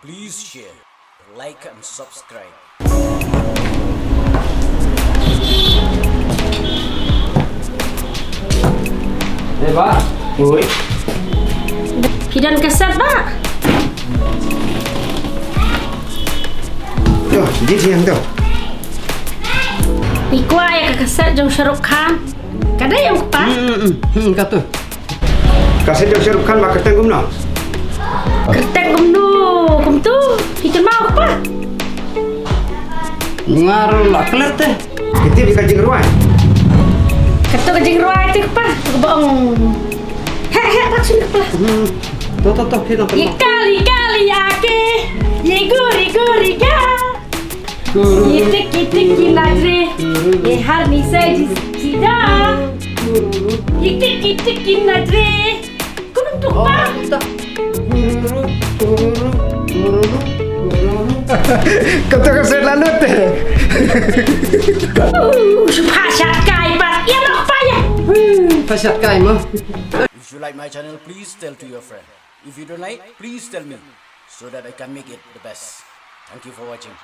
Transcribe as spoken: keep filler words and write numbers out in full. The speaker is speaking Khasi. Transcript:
Please share, like and subscribe. Eh, Bah. Oi. Phi don kaset, Bah? To, di sini tu. Phi kwah ïa ka kaset jong Shah Rukh Khan? Ka dei ïa u kpa? Hmm, hmm, hmm, hmm, katu. Kaset jong Shah Rukh Khan ba kyrteng kumno? Kyrteng kumno? Kumtu. Phi kynmaw kpa? Nga ruh la klet te. Kiti bi ka jingrwai. Kato ka jingrwai te kpa. Ka ba ong. Heh, heh, tak sini kpa. Hmm. To, to, to, phi nang kynmaw. Ye kali kali ake. Ye guri guri ga. Itik itik ki najre, ye har ni se ji sida. Itik itik ki najre. Kumtu kpa. Kata ka set lalu te. Uh, pha shat kai pat. Ïa ma kpa ïa. Pha shat kai ma. If you like my channel, please tell to your friend. If you don't like, please tell me so that I can make it the best. Thank you for watching.